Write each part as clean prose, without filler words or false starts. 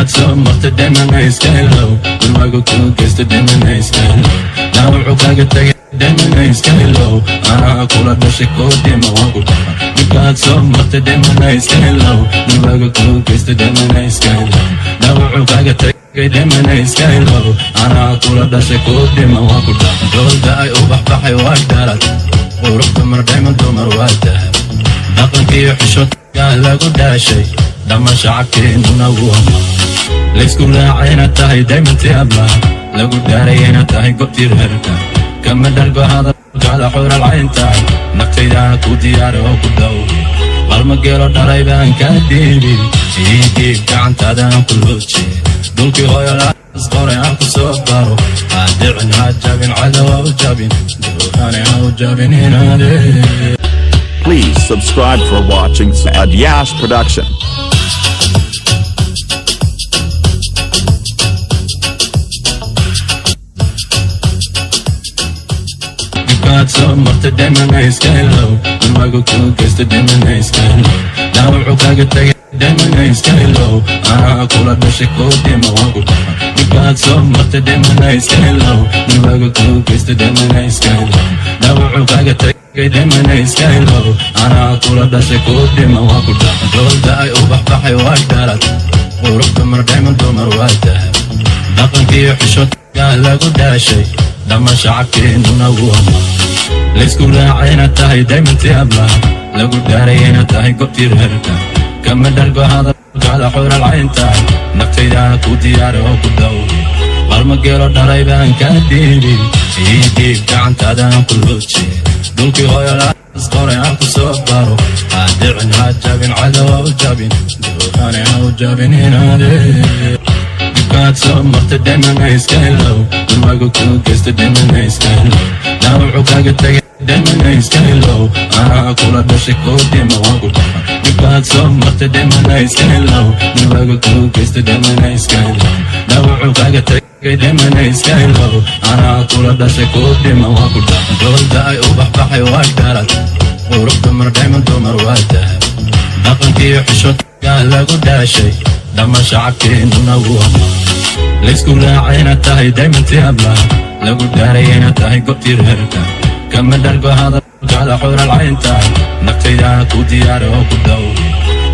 Dhibkaad soo martay dhimana iska ilow. Gurmaga kuu geysta dhimana iska ilow. Dhaawacu kaaga tagay dhimana iska ilow. Anaa kula dhashay, koo dhima, waan ku dhaqa. Dhibkaad soo martay dhimana iska ilow. Gurmaga kuu geysta dhimana iska ilow. Dhaawacu kaaga tagay dhimana iska ilow. Anaa kula dhashay, koo dhima, waan ku dhaqa. Dhoolda ay u baxbaxay waa dhalad. Qurux dumar, dhayman dumar waa dahab. Dhaqankiiyo xishoodka lagu dhaashay, dhammaan shacabkeennuna wuu amaa. Laysku raacayna tahay daymantii ablaha, lagu dhaarayayna tahay go'tii reerka. Kama dhargo hadalkaada, xural cayntahay. Naftaydaana ku diyaara oo ku dhowri. Qalma geelo dhalay baan kaa dhiibin. Ii dhiib gacantaadaan ku looje. Dhulkii hooyo laas qoray aan ku soo baro. Ha dhicin, ha jabin, cadow ha u jabin. Duuhane ha u jabin inaade. Please subscribe for watching Saad Yash Production. Dhibkaad soo martay dhimana iska ilow. Gurmaga kuu geysta dhimana iska ilow. Dhaawacu kaaga tagay dhimana iska ilow. Anaa kula dhashay, koo dhima, waan ku dhaqa. Dhibkaad soo martay dhimana iska ilow. Gurmaga kuu geysta dhimana iska ilow. Dhaawacu kaaga tagay dhimana iska ilow. Anaa kula dhashay, koo dhima, waan ku dhaqa. Dhoolda ay u baxbaxay waa dhalad. Qurux dumar, dhayman dumar waa dahab. Dhaqankiiyo xishoodka lagu dhaashay, dhammaan shacabkeennuna wuu amaa. Laysku raacayna tahay daymantii ablaha, lagu dhaarayayna tahay go'tii reerka. Kama dhargo hadalkaada, xural cayntahay. Naftaydaana ku diyaara oo ku dhowri. Qalma geelo dhalay baan kaa dhiibin. Ii dhiib gacantaadaan ku looje. Dhulkii hooyo laas qoray aan ku soo baro. Ha dhicin, ha jabin, cadow ha u jabin. Duuhane ha u jabin inaade. Dhibkaad soo martay dhimana iska ilow. Gurmaga kuu geysta dhimana iska ilow. Dhaawacu kaaga tagay dhimana iska ilow. Anaa kula dhashay, koo dhima, waan ku dhaqa. Dhibkaad soo martay dhimana iska ilow. Gurmaga kuu geysta dhimana iska ilow. Dhaawacu kaaga tagay dhimana iska ilow. Anaa kula dhashay, koo dhima, waan ku dhaqa. Dhoolda ay u baxbaxay waa dhalad. Qurux dumar, dhayman dumar waa dahab. Dhaqankiiyo xishoodka lagu dhaashay, dhammaan shacabkeennuna wuu amaa. Laysku raacayna tahay daymantii ablaha, lagu dhaarayayna tahay go'tii reerka. Kama dhargo hadalkaada, xural cayntahay. Naftaydaana ku diyaara oo ku dhowri.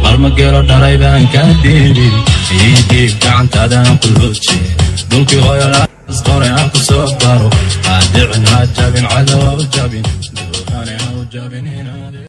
Qalma geelo dhalay baan kaa dhiibin. Ii dhiib gacantaadaan ku looje. Dhulkii hooyo laas qoray aan ku soo baro. Ha dhicin, ha jabin, cadow ha u jabin. Duuhane ha u jabin inaade.